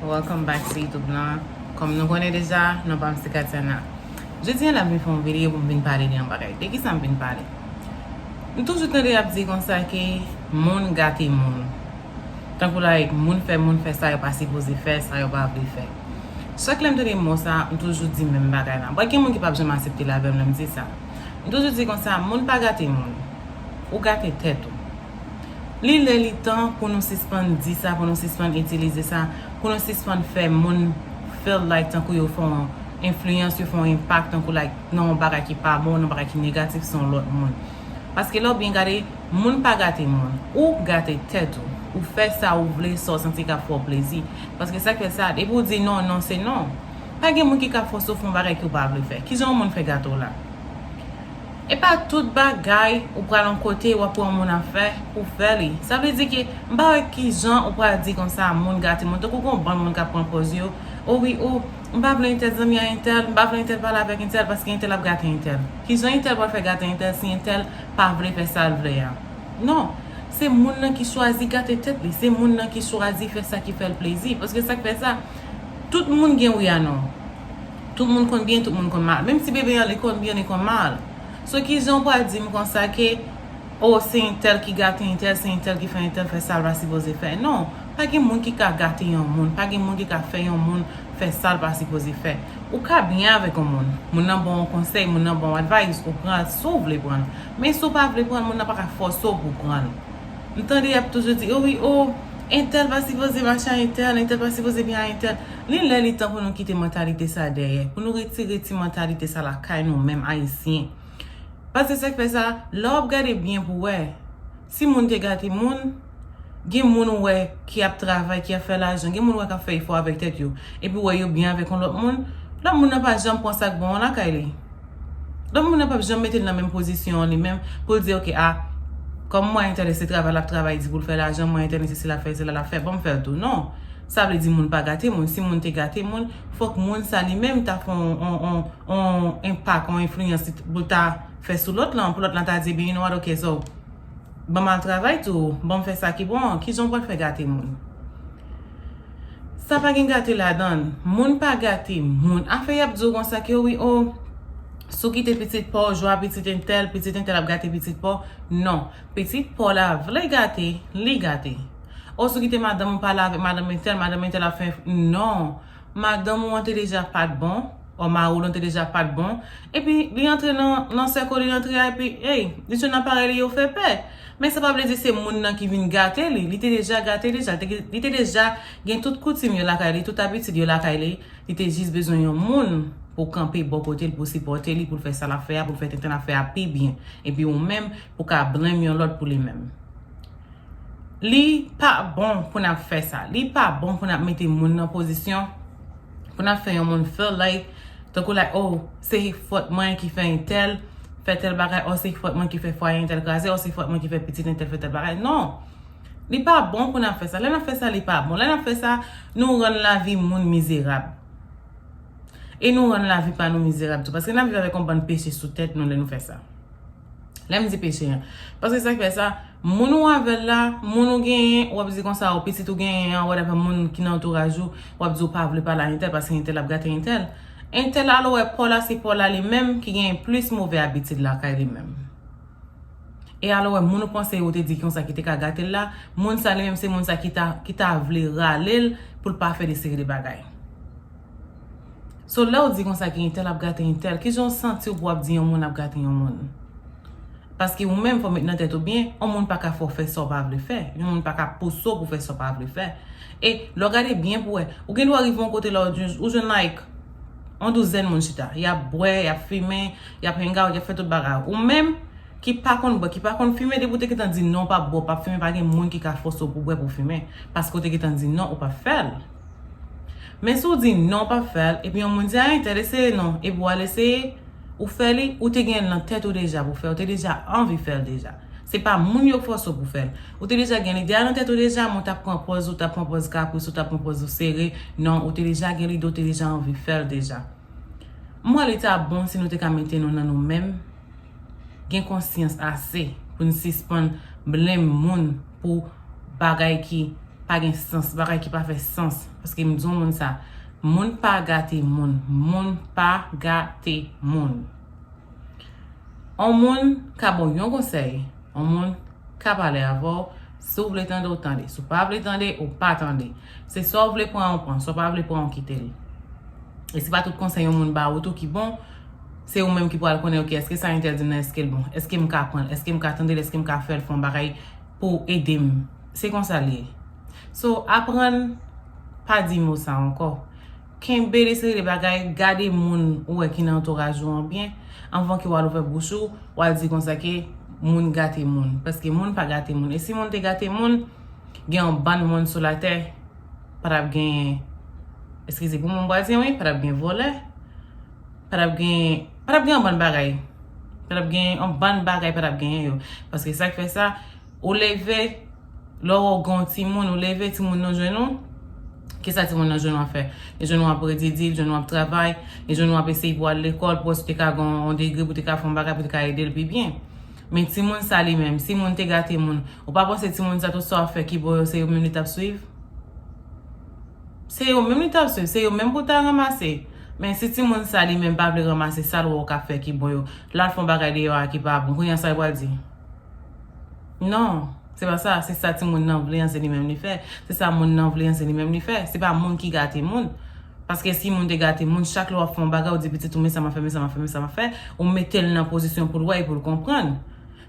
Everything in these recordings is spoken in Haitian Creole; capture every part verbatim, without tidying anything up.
Welcome back to YouTube lan. Kòm nou konnen deja, non pa m se Katiana. Jodi a n ap vin fè yon videyo pou m vin pale de yon bagay. De kisa m vin pale? M toujou tande y ap di konsa ke moun gate moun. Tankou like, moun fè moun fè sa yo pa sipoze fè, sa yo pa vle fè. Chak lè m tande mo sa, m toujou di menm bagay la. Bon, gen moun ki p ap janm aksepte l avè m lè m di sa. M toujou di konsa, moun pa gate moun. Ou gate tèt ou. Li lè li tan pou nou sispann di sa, pou nou sispann itilize sa, pou nou sispann fè moun feel like tankou yo fè yon enfliyans, yo fè yon enpak tankou like nan yon bagay ki pa bon, nan yon bagay ki negatif sou yon lòt moun. Paske lè w byen gade, moun pa gate moun. Ou gate tèt ou. Ou fè sa ou vle, sa w santi k ap fè w plezi. Paske sa k fè sa, depi w di non, non se non. Pa gen moun ki ka fòse w fè yon bagay ke w pa vle fè. Kijan yon moun fè gate w la? E pa tout bagay ou pral yon kote w ap pran moun ap fè pou fè li. Sa vle di ke m pa wè kijan ou pral di konsa moun gate moun. Tankou gon bann moun k ap pran pòz yo. O wi, o, m pa vle entèl zanmi a entèl, m pa vle entèl pale avèk entèl paske entèl ap gate entèl. Kijan entèl pral fè gate entèl si entèl pa vle fè sa l vle a? Non, se moun nan ki chwazi gate tèt li, se moun nan ki chwazi fè sa ki fè l plezi. Paske sa k fè sa, tout moun gen wi a non. Tout moun konn byen, tout moun konn mal. Menm ti bebe an, li konn byen, li konn mal. So kijan w pral di m konsa ke, o, se entèl ki gate entèl, se entèl ki fè entèl fè sa l pa sipoze fè? Non, pa gen moun ki ka gate yon moun, pa gen moun ki ka fè yon moun fè sa l pa sipoze fè. Ou ka byen avèk yon moun, moun nan ba w yon konsèy, moun nan ba w yon advice, ou pran l si w vle pran l. Men si w pa vle pran l, moun nan pa ka fòse w pou pran l. M tande y ap toujou di, o wi, o, entèl pa sipoze mache a entèl, entèl pa sipoze byen a entèl. Li lè li tan pou nou kite mantalite sa dèyè, pou nou retire ti mantalite sa lakay nou menm Ayisyen. Paske sa k fè sa, lè w ap gade byen pou wè, si moun te gate moun, gen moun ou wè ki ap travay, ki ap fè lajan, gen moun ou wè k ap fè efò avèk tèt yo, epi w wè yo byen avèk yon lòt moun, lòt moun nan pa janm pran sa k bon an lakay li. Lòt moun nan p ap janm mete l nan menm pozisyon an li menm pou l di, oke, a, kòm mwen entèl se travay l ap travay di pou l fè lajan, mwen entèl se sila l ap fè, sila l ap fè, ban m fè l tou. Non. Sa vle di moun pa gate moun. Si moun te gate moun, fòk moun sa li menm ta fè yon, yon, yon, yon enpak, yon enfliyans pou l ta fè sou lòt lan, pou lòt lan ta di, ebyen, you know what, oke, so, ban m al travay tou, ban m fè sa ki bon an, kijan w pral fè gate moun? Sa pa gen gate ladan l. Moun pa gate moun. Afè y ap di w konsa ke wi, o, si w kite pitit pa w, jwa pitit entèl, pitit entèl ap gate pitit pa w. Non. Pitit pa w la vle gate, li gate. O, si w kite madanm ou pale avèk madanm entèl, madanm entèl ap fè, non. Madanm ou an te deja pa t bon, o mari w lan te deja pa t bon. Epi, li antre nan, nan sèk li antre a, epi, ey, li jwenn aparèy li yo fè pè. Men sa pa vle di se moun nan ki vin gate li. Li te deja gate deja. Li te, li te deja gen tout koutim yo lakay li, tout abitid yo lakay li. Li te jis bezwen yon moun pou kanpe bò kote l, pou sipòte li, pou l fè sa l ap fè a, pou l fè tenten l ap fè a pi byen. Epi ou menm, pou ka blame yon lòt pou li menm. Li pa bon pou n ap fè sa. Li pa bon pou n ap mete moun nan pozisyon, pou n ap fè yon moun feel like, tankou like, oh, se fòt mwen ki fè entèl fè tèl bagay, oh, se fòt mwen ki fè fwaye entèl kraze, oh, se fòt mwen ki fè pitit entèl fè tèl bagay. Non. Li pa bon pou n ap fè sa. Lè n ap fè sa, li pa bon. Lè n ap fè sa, nou rann lavi moun mizerab. E nou rann lavi pa nou mizerab tou. Paske n ap viv avèk yon bann peche sou tèt nou lè nou fè sa. Lè m di peche an. Paske sa k fè sa, moun ou avè l la, moun ou genyen, w ap di konsa, ou pitit ou genyen an, whatever, moun ki nan antouraj ou, w ap di ou pa vle pale a entèl paske entèl ap gate entèl. Entèl, alò wè, pa w la, se pa w la li menm ki genyen plis move abitid lakay li menm. E alò wè, moun ou panse ou te di konsa ki te ka gate l la, moun sa li menm se moun sa ki ta, ki ta vle rale l pou l pa fè de seri de bagay. So, lè w di konsa ke entèl ap gate entèl, kijan w santi w pou w ap di yon moun ap gate yon moun? Paske ou menm, fò w met nan tèt ou byen, yon moun pa ka fè w fè sa w pa vle fè. Yon moun pa ka pouse w pou fè sa w pa vle fè. E lè w gade byen pou wè, ou gen dwa rive yon kote lè w jwenn, ou jwenn like, yon douzèn moun chita. Y ap bwè, y ap fimen, y ap hang out, y ap fè tout bagay. Ou menm, ki pa konn bwè, ki pa konn fimen, depi w te gentan di non, w p ap bwè, w p ap fimen, pa gen moun ki ka fòse w pou bwè, pou fimen. Paske w te gentan di non, ou p ap fè l. Men si w di non, w p ap fè l, epi yon moun di, a, entèl eseye non, epi w al eseye, ou fè li, ou te gen l nan tèt ou deja pou fè, ou te deja anvi fè l deja. Se pa moun yo k fòse w pou fè l. Ou te deja gen lide a nan tèt ou deja, men w t ap pran pòz, ou t ap pran pòz kapris, ou t ap pran pòz ou sere. Non, ou te deja gen lide, ou te deja anvi fè l deja. Mwen, li ta bon si nou te ka mete nou nan nou menm, gen konsyans ase pou n sispann blame moun pou bagay ki Pa gen sans, bagay ki pa fè sans. Paske m di yon moun sa, moun pa gate moun, moun pa gate moun. On moun ka ba w yon konsèy, on moun ka pale avè w, si w vle tande, w tande. Si w pa vle tande, ou pa tande. Se swa w vle pran, ou pran, swa w pa vle pran, ou kite l. E se pa tout konsèy yon moun ba ou tou ki bon, se ou menm ki pral konnen, ok, èske sa entèl di m nan, èske l bon? Èske m ka pran l? Èske m ka tande l? Èske m ka fè l fè yon bagay pou ede m? Se konsa l ye. So, aprann pa di mo sa ankò. Kenbe de seri de bagay, gade moun ou wè ki nan antouraj ou an byen, anvan ke w al ouvè bouch ou, w al di konsa ke moun gate moun. Paske moun pa gate moun. E si moun te gate moun, gen yon bann moun sou latè, pa t ap gen, eskize pou mwen, m pral di wi, pa t ap gen vòlè, pa t ap gen, pa t ap gen yon bann bagay. Pa t ap gen yon bann bagay, pa t ap genyen yo. Paske sa k fè sa, ou leve, lè w gen yon timoun, ou leve, timoun nan jwenn ou, kisa timoun nan jwenn ou ap fè? Li jwenn ou ap redi di, li jwenn ou ap travay, li jwenn ou ap eseye pou al lekòl, pou wè si w te ka gen yon degre, pou w te ka fè yon bagay, pou w te ka ede l pi byen. Men timoun sa li menm, si moun te gate moun, ou pa panse timoun sa tout sa w ap fè ki bon yo, se yo menm li t ap swiv? Se yo menm li t ap swiv, se yo menm pou ta ranmase. Men si timoun sa li menm pa vle ranmase sa l wè w k ap fè ki bon yo, l al fè yon bagay deyò a ki pa bon, kounye a sa l pral di? Non, se pa sa, se sa timoun nan vle an, se li menm li fè. Se sa moun nan vle an, se li menm li fè. Se pa moun ki gate moun. Paske si moun te gate moun, chak lè w ap fè yon bagay, ou di pitit ou, men sa m ap fè, men sa m ap fè, men sa m ap fè, ou mete l nan pozisyon pou l wè e pou l konprann.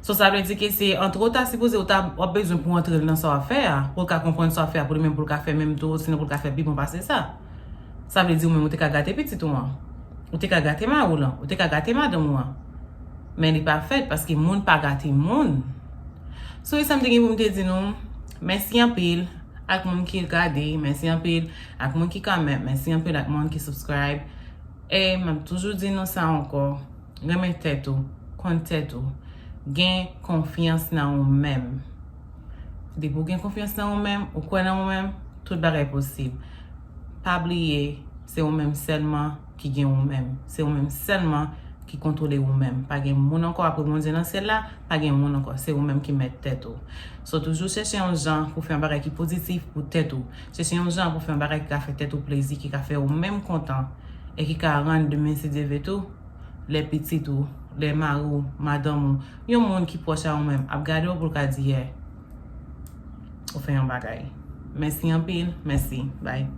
So, sa vle di ke se antwo ta sipoze ou ta, w ap bezwen pou antre l nan sa w ap fè a, pou l ka konprann sa w ap fè a, pou li menm pou l ka fè menm tou, sinon pou l ka fè pi bon pase sa. Sa vle di ou menm ou te ka gate pitit ou an. Ou te ka gate mari w lan, ou te ka gate madanm ou an. Men li pa fèt paske moun pa gate moun. So, e sa m te gen pou m te di nou, mèsi anpil ak moun ki gade, mèsi anpil ak moun ki comment, mèsi anpil ak moun ki subscribe. E m ap toujou di nou sa ankò, renmen tèt ou, konn tèt ou, gen konfyans nan ou menm. Depi w gen konfyans nan ou menm, ou kwè nan ou menm, tout bagay posib. Pa bliye, se ou menm sèlman ki gen ou menm. Se ou menm sèlman ki kontwole ou menm. Pa gen moun ankò apre Bondye nan syèl la, pa gen moun ankò. Se ou menm ki mèt tèt ou. So, toujou chèche yon jan pou fè yon bagay ki pozitif pou tèt ou. Chèche yon jan pou fè yon bagay ki ka fè tèt ou plezi, ki ka fè ou menm kontan, e ki ka rann demen, si Dye vle tou, lè pitit ou, lè mari w, madanm ou, yon moun ki pwòch a ou menm ap gade w pou l ka di, yeah, ou fè yon bagay. Mèsi anpil, mèsi, bye.